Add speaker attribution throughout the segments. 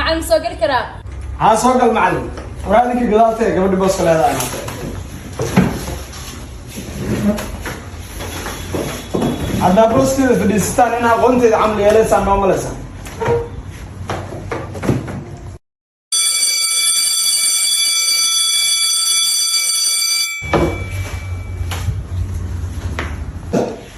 Speaker 1: Macalin, soo geli karaa?
Speaker 2: Haa, soo gal macalin. Waraa ninka gadaaltee gabadhi booska leedahay maanta. Haddaa booskeeda fadhiisataan in aqoonteeda camal yeelaysaan noo malaysaa.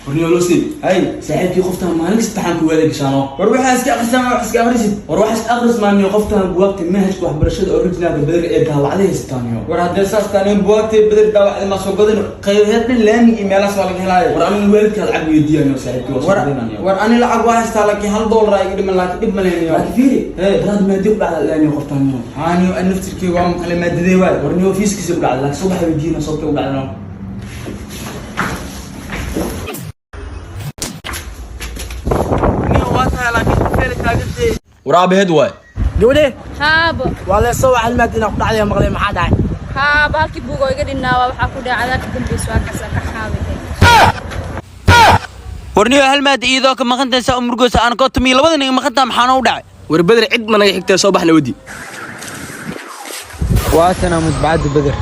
Speaker 3: Warniyoolosi hay saaxiibkii, qoftaan maalin kasta taxaan ku waada gashaano.
Speaker 4: War waxaa iska akhrisaa, wax iska akhrisid.
Speaker 3: War wax iska akhris maaniyo, qoftaan buwaagta manhajka waxbarashada originalka Beder ee daawacday haysataaniyo.
Speaker 4: War haddee saas taaniyo, buwaagtay Beder daawacday ma soo gadin? Qaybaheed dhan laamiga iyo meelahaas waa laga helaayo.
Speaker 3: War anigu waalidkaa lacag weydiiyayo saaxiibkii, waa soo gadinayo.
Speaker 4: War ani lacag waa haystaa, laakiin $1 aa iga dhiman, laakiin dhib ma lehniyo.
Speaker 3: Laakiin fiiri.
Speaker 4: Hey.
Speaker 3: Daraad maadi ku dhacda laaniyo qoftaaniyo.
Speaker 4: Haaniyo, an naftirkeyga waa maqlay maadadee waay.
Speaker 3: War niyo fiiskiisa ku dhacda, laakiin subax weydiina sababtay u dhacdano.
Speaker 4: Niyo waa tahay, laakiin qofeela taagantee.
Speaker 3: War aabaheed waay.
Speaker 5: Gabadhe.
Speaker 1: Haabo.
Speaker 5: Waa leesoo waxaad maad inaa ku dhacday maqlay, maxaa dhacay?
Speaker 1: Haabo, halkii buug oo iga dhinnaa waa waxaa ku dhacay adaa ka dambayso, halkaas ka xaawiday.
Speaker 4: Warniyo, hal maada iyadoo ka maqantahay saa umurgoosa aan koo tumiyo labada naga maqantaa, maxaana u dhacay?
Speaker 3: War Beder cid ma naga xigtee, soo baxna wadi.
Speaker 4: Waatana mudbacadda Beder.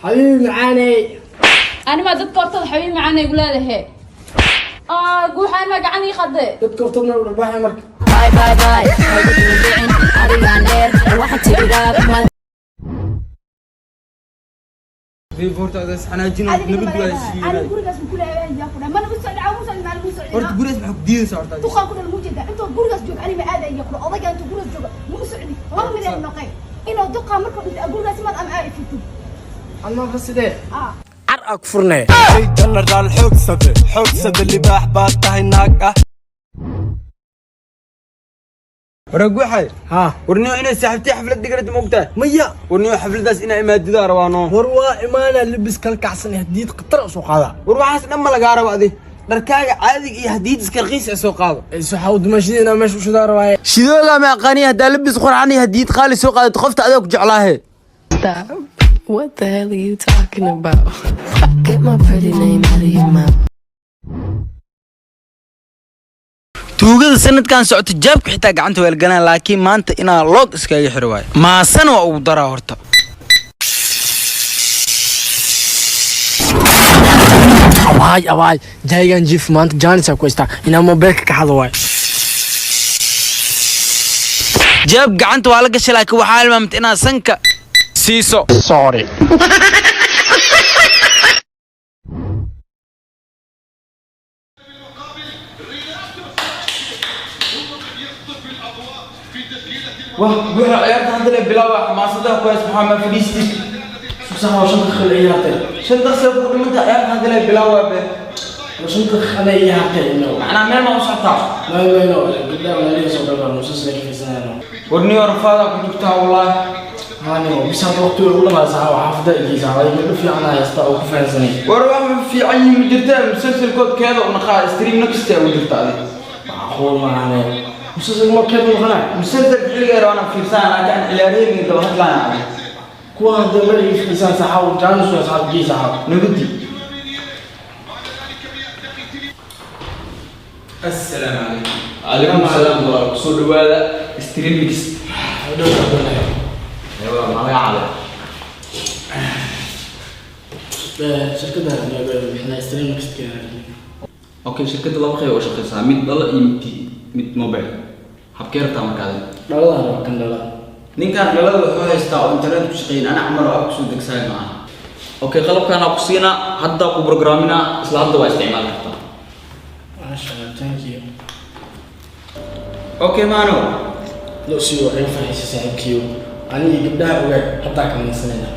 Speaker 5: Xabiibi macaaney.
Speaker 1: Animaa dadka hortooda xabiib macaan ay igu leedahay? Guuxa, animaa gacan ii qade.
Speaker 5: Dadka hortoodna u dharbaaxay marka.
Speaker 6: Bye bye bye. Arigaan dheer waxaa tiraa.
Speaker 4: Horta
Speaker 7: Gurigaas ku leeyahay ku mana u soo dhaca, u soo maalin u soo
Speaker 4: horta gurigaas maxaa ku diidaysaa horta?
Speaker 7: Duqaan ku dhal mujeeda intuu gurigaas joogo ani ma aadaya ku odayga intuu gurigaas joogo ma u socdi, laba mid ay noqay inuu duqaa markuu inta gurigaas maad ama aad fitid.
Speaker 5: Anma fasidee?
Speaker 7: Ah.
Speaker 5: Car aa ku furnee.
Speaker 2: Jenaraal xoogsade, xoogsade, libaax baad tahay naag ah.
Speaker 4: Waraguxay.
Speaker 5: Haa.
Speaker 4: Warniyo, inay saaxiibtay xaflad dhigarata ma ogtahay?
Speaker 5: Maya.
Speaker 4: Warniyo, xafladaas inaa imaadidaa rabaano.
Speaker 5: War waa imaanaa, libis kala kacsan, hadiid khatar u soo qaadaa.
Speaker 4: War waxaas dhan ma lagaa rabo, adi dharkaaga caadiga iyo hadiid iska raqiis ah soo qaado.
Speaker 5: Waxaa u dumashadii inaa meesha u shidaa rabaaye.
Speaker 4: Shidooga ma aqaani, haddaa labis qurxan iyo hadiid qaali soo qaadato, qofta adaa ku jeclaahe.
Speaker 8: Stop. What the hell are you talking about? Get my pretty name out of your mouth.
Speaker 4: Tuugada sanadkan socota jaabka xitaa gacanta weelgalaan, laakiin maanta inaa loog iskaga xiro waayo, maasana waa ugu daraa horta.
Speaker 5: Abaay abaay, jaygan jiif maanta jaanis ku haystaa inaa mobeelka ka xado waay.
Speaker 4: Jaab gacanta waa la gashay, laakiin waxaa hilmaamta inaad sanka siiso.
Speaker 5: Sorry.
Speaker 4: Wah buuxa, ciyaarta hadda le bilaawa, xamaasadaha ku hays, maxaa ma fadhiistid?
Speaker 5: Sax waa, 5 daqiiqo la ciyaartay.
Speaker 4: 5 daqiiqo ku dhimanta, ciyaarta hadda le bilaawa be.
Speaker 5: Waa 5 daqiiqo la ciyaartay ino.
Speaker 4: Macnaa meel ma u socotaa?
Speaker 5: No no no, gabdhaha walaalihii soo galbaan musalsal ka fiirsanayno.
Speaker 4: Warniyo, rafaada ku jirtaa wallaahi.
Speaker 5: Haani bis hadda waqti way ugu dhamaada saxa, waa xaafadda igeysa waa gabdho fiican aa haysta oo ku fahansanay.
Speaker 4: War wax fiican yihiin ma jirtaa, musalsalkood keeda u naqaa stream next u jirta adi.
Speaker 5: Macquul maahane, musalsal ma keed noqonaa?
Speaker 4: Musalsalka xilliga rabaan fiirsanaa, laakiin aan ciyaarahayga daba hadlaaya adi.
Speaker 5: Kuwa hadda ma ii fiirsan saxa, jaanis waa saxa geysa saxa.
Speaker 4: Nabadi. Assalaamu calaykum.
Speaker 3: Calaykum salaam walaal, kusoo dhawaada stream mix. Magacaada?
Speaker 5: Shirkadda bixinaa stream next.
Speaker 3: Okay, shirkadda laba qayb oo shaqeysaa, mid dhala iyo mid mobile. Habkee rabtaa marka adiga?
Speaker 5: Dhalada raba, kan dhalada.
Speaker 4: Ninkan dhalada wuxuu haystaa oo internet ku shaqeyn, ana camal oo app kusoo degsaay maaha.
Speaker 3: Okay, qalabkaan ku siinaa hadda, ku programinaa, isla hadda waa isticmaali kartaa.
Speaker 5: Maasha Allah, thank you.
Speaker 4: Okay maano.
Speaker 5: Loo sii waa iga farxisay saaxiibkiyo, aniga gabdhaha ogaay haddaa kamansanayna.